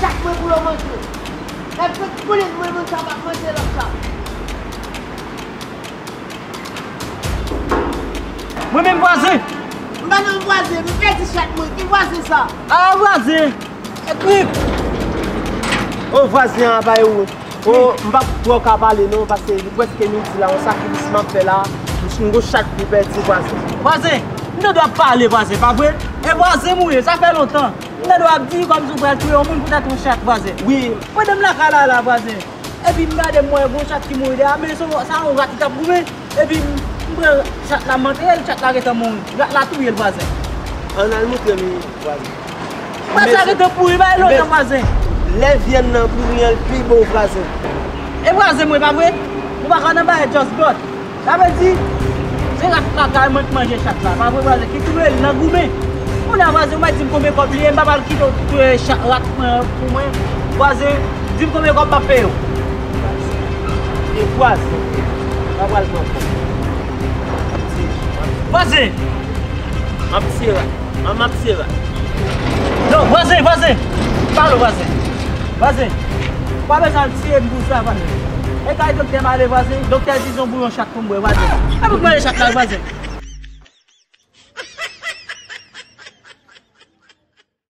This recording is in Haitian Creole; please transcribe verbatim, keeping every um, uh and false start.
chat mwen pou yo manje. Nèg fèk konnen mwen menm sa m ap manje lòt chat. Mwen menm vwazen. M pa nan vwazen, m pèdi chat mwen. Ki vwazen sa? A vwazen. Ekri. O vwazen an bay ou. O, m p ap twò ka pale non, paske li prèske midi la, yon sakrifis m ap fè la, m gon chat pou pèdi vwazen. Vwazen, m te dwe ap pale vwazen, pa vre? E vwazen m ou ye, sa fè lontan. M te dwe ap di kòmsi w pral touye yon moun poutèt yon chat vwazen. Wi. Pandan m lakay la la vwazen. Epi m gade m wè gon chat ki mouri dèyè, men se sa yon rat ki t ap goumen. Epi m, m pran chat la m antere l, chat la gentan mouri. Rat la touye l vwazen. Ann al moutre m vwazen. Rat la gentan pouri, bay lontan vwazen. Lè vyann nan pouri an, l pi bon vwazen. E vwazen mwen pa vre? Ou pa ka nan bagay just but. Sa vle di, se rat lakay mwen k manje chat la. Pa vre vwazen, ki touye l nan goumen. Kounye a vwazen, ou mèt di m konbyen kòb li ye, m pa pral kite w touye chat rat mwen pou mwen. Vwazen, di m konbyen kòb m ap peye w. E vwazen, pa pral pran kòb. Vwazen! M ap tiye rat. M ap tiye rat. Non, vwazen, vwazen! Pale vwazen. Vwazen, ou pa bezwen al tiye m pou sa vwazen. E kay doktè m ale vwazen, doktè di se yon bouyon chat pou m bwè vwazen. E pou m manje chat la vwazen.